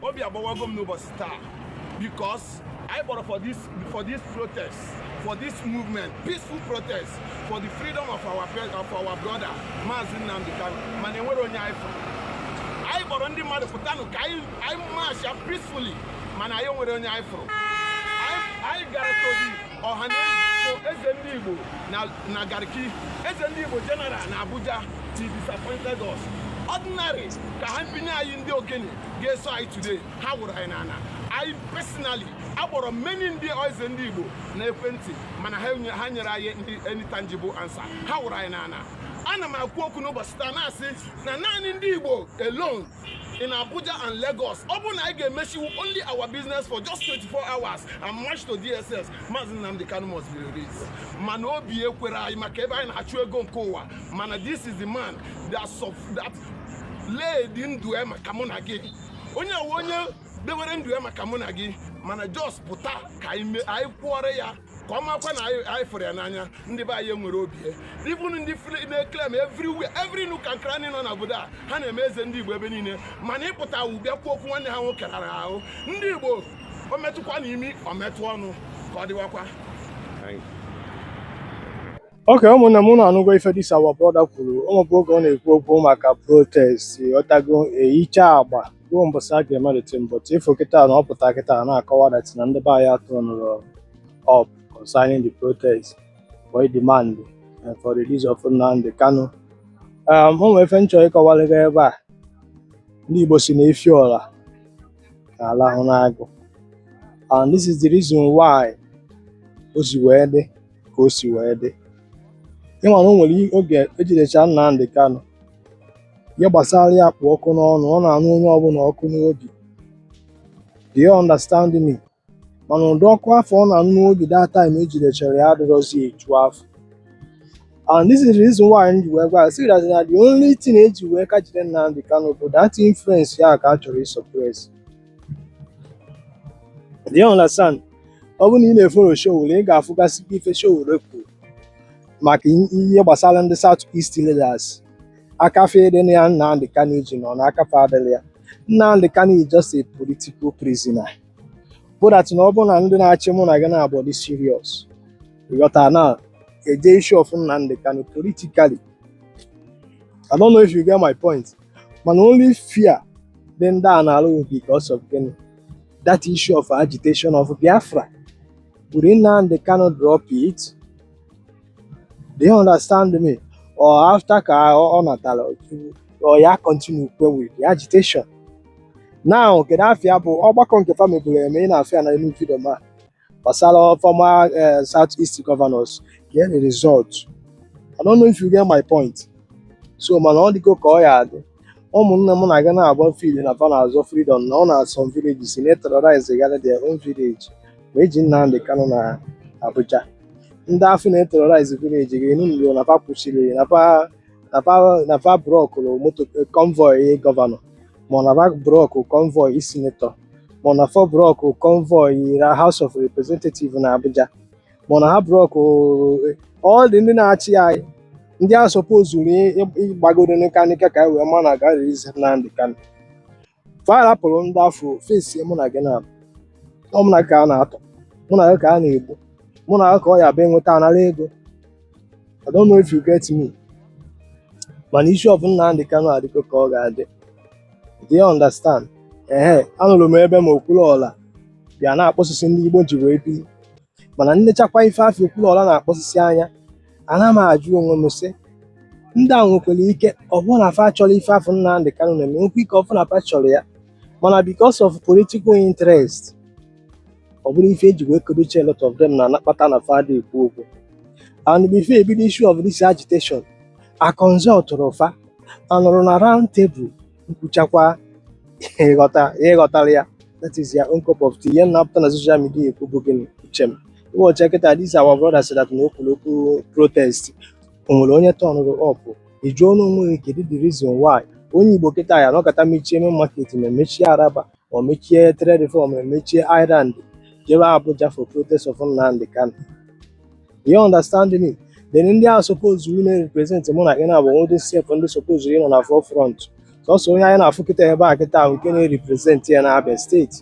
Obi agbawago m n'ụbọchị taa because anyị kpọrọ for this protest, for this movement, peaceful protest for the freedom of our brother, Maazị Nnamdi Kanu, mana enwere onye anyị fụrụ. Anyị kpọrọ ndị mmadụ, pụtanụ ka anyị march ya peacefully, mana anyị nwere onye anyị fụrụ. Anyị gara to the Ọhaneze, eze ndị Igbo na Garki, eze ndị Igbo general na Abuja. He disappointed us. Ordinary ka ha binye anyị ndị ogene ga-eso anyị today, ha wụrụ anyị n'ala. Anyị personally akpọrọ many ndị eze ndị Igbo na ekwentị, mana ha nyere anyị ndị any tangible answer. Ha wụrụ anyị n'ala. Ana m ekwu okwu n'ụbọchị taa na-asị na naanị ndị Igbo alone in Abuja and Lagos, ọ bụrụ na anyị ga-emechi only our business for just 24 hours and march to DSS, Maazị Nnamdi Kanu must be released. Mana obi ekwere anyị maka ebe anyị na-achụ ego nke ụwa. Mana this is the man that laid ndụ ya maka mụ na gị, onye awa onye dewere ndụ ya maka mụ na gị. Mana just pụta ka anyị kwụọrọ ya ka ọ makwa na anyị fụrụ ya n'anya. Ndị be anyị nwere obi even ndị na-eclaim everywhere, every nook and cranny nọ n'obodo a, ha na-eme eze ndị Igbo ebe niile, mana ịpụta wu bịa kwuo okwu nwanne ha nwoke rara ahụ. Ndị Igbo, o metụkwa n'imi, o metụ ọnụ, ka ọ dịwakwa. Okay, ụmụnne m, unu anụgo ife this our brother kwuru. O nwebụ oge ọ na-ekwu okwu maka protest, ọtago ehicha agba ruo mbọsị a ga-eme the thing, but ifo kịta na ọ pụta kịta na-akọwa that na ndị be anyị aturnụrụ up concerning the protest for demand and for release of Nnamdi Kanu. O nwere ife m chọrọ ịkọwara gị ebe a. Ndị Igbo si na efi ọra na-alahụ n'agụ, and this is the reason why o si wee dị ka o si wee dị. Ịma na o nwere oge ejidecha Nnamdi Kanu, ihe gbasara ya kpụ ọkụ n'ọnụ, ọ na-anụ onye ọbụla ọkụ n'obi. Do you understand me? Mana ụdị ọkụ afọ ọ na-anụ n'obi that time ejidechara ya adịrọzi etu afọ, and this is the reason why m ji wee gwa ya sị that na the only thing eji wee ka jide Nnamdi Kanu bụ that influence ya ka a chọrọ ịsuppress. Do you understand? Ọ bụrụ na ị na-efollow Sowore, ị ga-afụgasị ife Sowore kwuru maka ihe gbasara ndị South East leaders. Akafe dị na ya, Nnamdi Kanu ji nọ na akafe adịrị ya. Nnamdi Kanu is just a political prisoner, bụ that na ọ bụrụ na ndị na-achị mụ na gị na-abụ dị serious, ịghọta na eje issue of Nnamdi Kanu politically. I don't know if you get my point. Mana only fear dị ndị a na-alụ because of gịnị? That issue of agitation of Biafra. Would Nnamdi Kanu drop it? Do you understand me? Or after ka ọ natara or ya continue kwe with the agitation? Now, kedu afịa bụ ọgbakọ nke fa meburu eme ị na-afịa na elu video ma gbasara former South East governors? Get the result. I don't know if you get my point. So mana ọ dịgo ka ọ ya adị, ụmụnne m na gị na-agba field na fa na-azọ freedom na ọ na some villages na-eterrorize gara their own village ma eji Nnamdi Kanu na Abuja. Ndị afọ na-eterrorize village gị nụrụ na fa kwụsịrị na fa blockụrụ moto convoy governor, ma ọ na fa block convoy senator, ma ọ na fa block convoy na House of Representative na Abuja, ma ọ na ha block all the ndị na-achị anyị, ndị a supposed ịgbagoro nịka nịka ka anyị wee ma na ga release Nnamdi Kanu. Fa rapụrụ ndị afọ fesie mụ na gị na ọ mụ na gị ka a na-atọ, mụ na gị ka a na-egbu, mụ na gị ka ọ ya bụ enweta anara ego. I don't know if you get me. Mana issue of Nnamdi Kanu adịgo ka ọ ga-adị. Do you understand? Ehe, anụrụ m ebe ma Okwuluọla bịa na-akpọsịsị ndị Igbo ji wee biri, mana nnechakwa ife afọ Okwuluọla na-akpọsịsị anya, ana m ajụ onwe m sị, ndị a nwekwara ike ọ bụrụ na fa chọrọ ife afọ Nnamdi Kanu na-eme, nwekwa ike ọ bụrụ na fa chọrọ ya, mana because of political interest, ọ bụrụ ife eji wee kodochi a lot of them na anakpata na fa ada ekwu okwu. And before ebido issue of this agitation, a consultụrụ fa, anọrọ na round table nkwuchakwa, ịghọta, ịghọtara ya? That is your own cup of tea. Ihe m na-apụta na social media ekwu bụ gịnị? Uche m. Ụbọchị kịta, this our brother said that na o kwuru okwu protest, o nwere onye turnụrụ up. Ị jụọ n'onwe gị, kedu the reason why onye Igbo kịta ya anọkọta mechie main market, ma emechie Araba, ma mechie trade fair, ma emechie Island, jebe Abuja for protest of Nnamdi Kanu? You understand me? Then ndị ahụ suppose na represent mụ na gị na-abụ ndị sef, ndị suppose ịnọ na forefront. Sọsọ onye anyị na-afụ kịta ebe a kịta ahụ nke na-represent ya na Abia Steeti,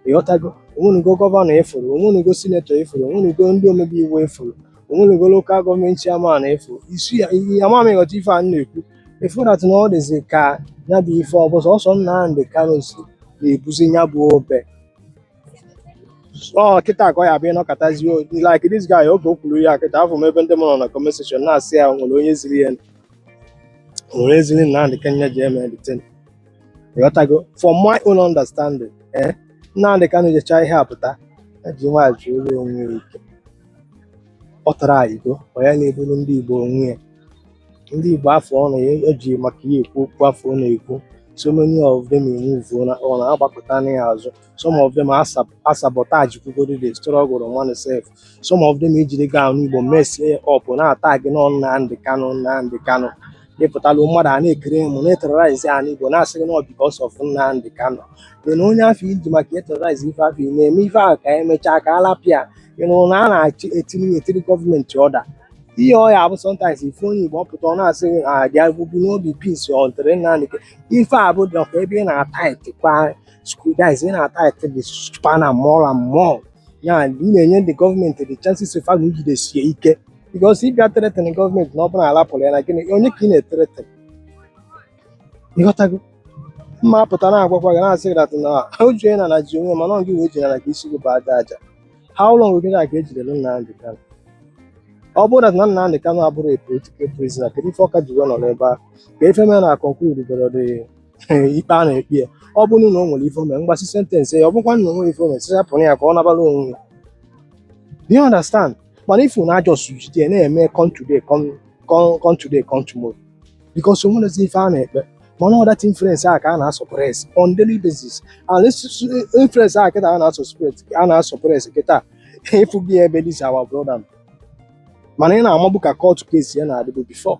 ịghọtago? Onwenugo gọvanọ ịfụrụ, onwenugo senator ịfụrụ, onwenugo ndị omebe iwu ịfụrụ, onwenugo local government chairman ịfụrụ isi ya. Ama m ịghọta ife a m na-ekwu. Ịfụ that na ọ dịzị ka ya bụ ife ọ bụ sọsọ Nnamdi Kanu si na-ebuzi ya bụ obe. Ọ kịta ka ọ ya abịa ịnọkọtazi like this guy. Oge o kwuru ya kịta, afọ m ebe ndị mụrụ na comment section na-asị ya nwere onye ziri ya, nwere onye ziri Nnamdi Kanu ji eme the thing, ịghọtago? For my own understanding, Nnamdi Kanu jechaa ihe apụta ya ji nwaanyị jụrụ onwe ya ike. Ọ tara igo ọ ya na-eburu ndị Igbo onwe ya, ndị Igbo afọ ọ na-eji maka ya ekwu okwu afọ ọ na-ekwu. So many of them emove na ọ na-agbakọta na ya azụ. Some of them asabotage kwugoro the struggle one self. Some of them ejiri ga ahụ Igbo mesie up na-ata gị nọ Nnamdi Kanu, Nnamdi Kanu. Ịpụtalụ mmadụ a na-ekere mụ na-eterrorize ala Igbo, na-asị gị nọ because of Nnamdi Kanu. Then onye afọ iji maka eterrorize ife afọ ị na-eme ife ahụ ka emechaa ka alapịa ịnụ na a na-achị etiri etiri gọọmenti ọda ihe ọ ya bụ. Sometimes ife onye Igbo ọpụta ọ na-asị gị na there will be no be peace until Nnamdi. Ife a bụ dọka ebe ị na-atight kwa screw, that is, ị na-atight the spanner more and more. Ya ị na-enye ndị gọọmenti the chances of ahụ ijidesie ike, because ịbịa threaten gọọmenti na ọ bụla alapụrụ ya na gịnị, onye ka ị na-ethreaten? Ịghọtago? Mma apụta na-agwakwa gị, na-asị gị that na o ji onye na na ji onwe, mana ọ gị wee ji na ka isi gị bụ aja aja. How long gịnị ka ejidere Nnamdi Kanu? Ọ bụrụ na Nnamdi Kanu abụrụ a political prisoner, kedu ife ọka ji wee nọ n'ebe ahụ ka ife mere na conclude goro the ikpe a na-ekpe ya? Ọ bụrụ na o nwere ife o mere, mgbasi sentence ya. Ọ bụkwa na o nwere ife o mere, sịchapụrụ ya ka ọ nabara onwe ya. Do you understand? Mana ifu na just jide na-eme come today, come today, come tomorrow, because o nwerezi ife a na-ekpe. Mana ọ that influence a ka a na-asuppress on daily basis, and this influence a kịta a na-asuppress, a na-asuppress kịta. Ịfụ gị ebe this our brother, mana ị na-amagbu ka court case ya na-adịbu before.